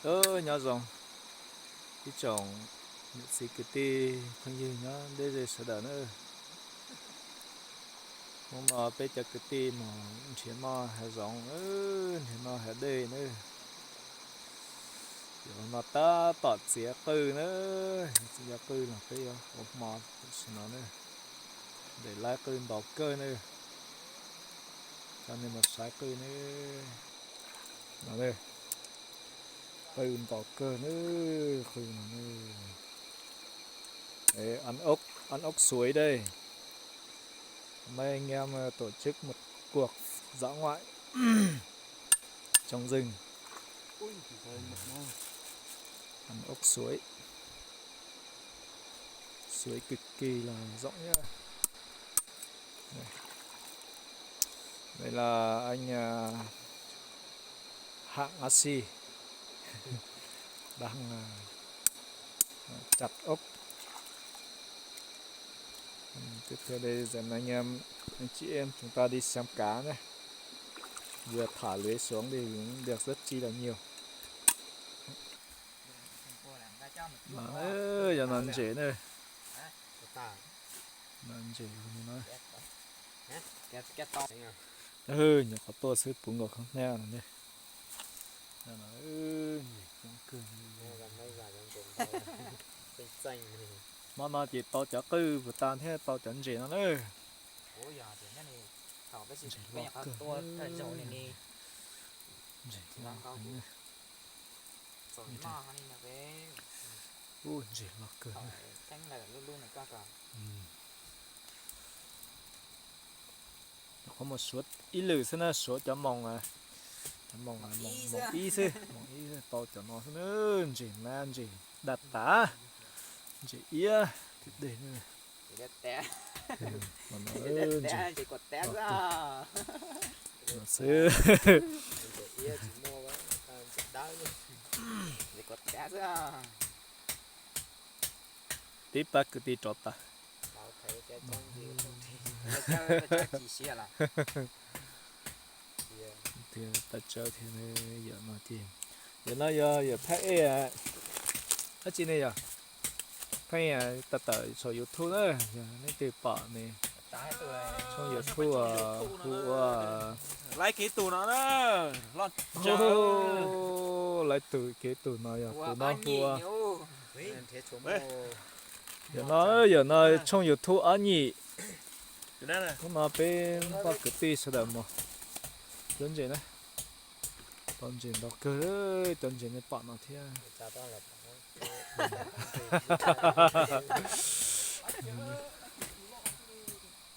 Nyob zoo ib tsoom niam txiv kwv tij phooj ywg nyob deb zej sawv daws na. Hnub no peb cov kwv tij mus nrhiav noj hav zoov, nrhiav noj hav dej na. Yuav no tab tom txiav qwj na, txiav qwj los peb yuav ua hmo tam sim no na. Daim laib qwj ntaus kawg na, coj nej mus saib qwj na. No, qwj ntaus kawg na, qwj no. Ăn ốc, ăn ốc suối đây. Hôm nay anh em tổ chức một cuộc dã ngoại trong rừng. Ăn ốc suối. Suối cực kỳ là rộng nhá. Đây là anh, à, Hạng Á Si đang, à, à, chặt ốc. Ừ, tiếp theo đây là anh em, anh chị em chúng ta đi xem cá nhé. Vừa thả lưới xuống thì cũng được rất chi là nhiều. Yog no ntses na. No ntses no. Nyuam qhuav tuaj xwb puv nkaus khaub hnab no ne. Ntses coob kawg. Hmo no ces tau cov qwj puas tas thiab tau cov ntses no na. Ntses loj kawg. Ntses loj kawg. Ub, ntses loj kawg. Qhov mus suav ib lwm xwb na, suav cov moos, cov moos, moos ib xwb, moos ib xwb tau cov no xwb na. Ntses mab, ntses daj tas, ntses iab thiab dej. No xwb. Tib pab kwv tij rov tas. Thiab tas tsawb thiab yawm no ces, yawm no yog yawm Pheej Ej, dab tsi ne yog? Pheej Ej tawm tawm saum YouTube na, yog leej twg pom ne, tshooj YouTube hu ua, laib kev tus no na, laib tus kev tus no yog tus no hu ua. Yawm no, yawm no tshooj YouTube Ob Nyim. Hnub no peb pab kwv tij sawv daws mus cuab ntses na. Tau ntses ntau kawg, cov ntses nej pom no thiab.